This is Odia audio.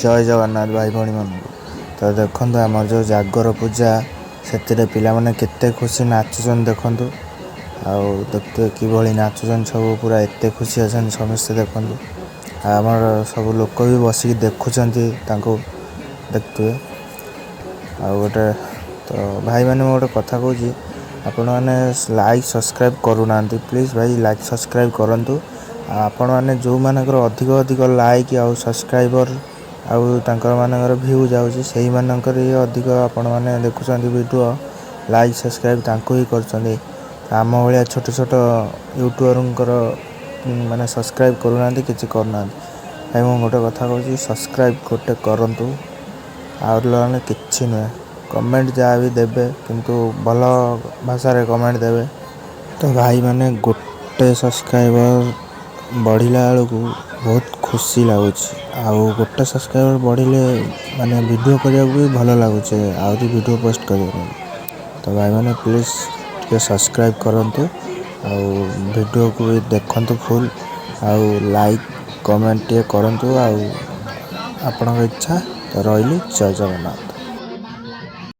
ଜୟ ଜଗନ୍ନାଥ ଭାଇ ଭଉଣୀମାନଙ୍କୁ। ତ ଦେଖନ୍ତୁ, ଆମର ଯେଉଁ ଜାଗର ପୂଜା, ସେଥିରେ ପିଲାମାନେ କେତେ ଖୁସି ନାଚୁଛନ୍ତି ଦେଖନ୍ତୁ। ଆଉ ଦେଖୁଥିବେ କିଭଳି ନାଚୁଛନ୍ତି ସବୁ, ପୁରା ଏତେ ଖୁସି ଅଛନ୍ତି ସମସ୍ତେ ଦେଖନ୍ତୁ। ଆଉ ଆମର ସବୁ ଲୋକ ବି ବସିକି ଦେଖୁଛନ୍ତି ତାଙ୍କୁ, ଦେଖୁଥିବେ। ଆଉ ଗୋଟେ ତ ଭାଇମାନେ, ମୁଁ ଗୋଟେ କଥା କହୁଛି, ଆପଣମାନେ ଲାଇକ୍ ସବସ୍କ୍ରାଇବ୍ କରୁନାହାନ୍ତି। ପ୍ଲିଜ୍ ଭାଇ, ଲାଇକ୍ ସବସ୍କ୍ରାଇବ୍ କରନ୍ତୁ। ଆଉ ଆପଣମାନେ ଯେଉଁମାନଙ୍କର ଅଧିକ ଅଧିକ ଲାଇକ୍ ଆଉ ସବସ୍କ୍ରାଇବର୍ ଆଉ ତାଙ୍କର ମାନଙ୍କର ଭ୍ୟୁ ଯାଉଛି, ସେଇମାନଙ୍କର ହିଁ ଅଧିକ ଆପଣମାନେ ଦେଖୁଛନ୍ତି ଭିଡ଼ିଓ, ଲାଇକ୍ ସବସ୍କ୍ରାଇବ୍ ତାଙ୍କୁ ହିଁ କରୁଛନ୍ତି। ଆମ ଭଳିଆ ଛୋଟ ଛୋଟ ୟୁଟ୍ୟୁବରଙ୍କର ମାନେ ସବସ୍କ୍ରାଇବ୍ କରୁନାହାନ୍ତି, କିଛି କରୁନାହାନ୍ତି। ଭାଇ, ମୁଁ ଗୋଟେ କଥା କହୁଛି, ସବସ୍କ୍ରାଇବ୍ ଗୋଟେ କରନ୍ତୁ, ଆଉ ନହେଲେ କିଛି ନୁହେଁ। କମେଣ୍ଟ ଯାହା ବି ଦେବେ, କିନ୍ତୁ ଭଲ ଭାଷାରେ କମେଣ୍ଟ ଦେବେ। ତ ଭାଇମାନେ, ଗୋଟେ ସବସ୍କ୍ରାଇବର୍ ବଢ଼ିଲା ବେଳକୁ ବହୁତ ଖୁସି ଲାଗୁଛି। ଆଉ ଗୋଟେ ସବସ୍କ୍ରାଇବର୍ ବଢ଼ିଲେ ମାନେ ଭିଡ଼ିଓ କରିବାକୁ ବି ଭଲ ଲାଗୁଛି, ଆହୁରି ଭିଡ଼ିଓ ପୋଷ୍ଟ କରିବା ପାଇଁ। ତ ଭାଇମାନେ, ପ୍ଲିଜ୍ ଟିକେ ସବସ୍କ୍ରାଇବ୍ କରନ୍ତୁ ଆଉ ଭିଡ଼ିଓକୁ ବି ଦେଖନ୍ତୁ ଫୁଲ୍, ଆଉ ଲାଇକ୍ କମେଣ୍ଟ ଟିକେ କରନ୍ତୁ, ଆଉ ଆପଣଙ୍କ ଇଚ୍ଛା। ତ ରହିଲି, ଜୟ ଜଗନ୍ନାଥ।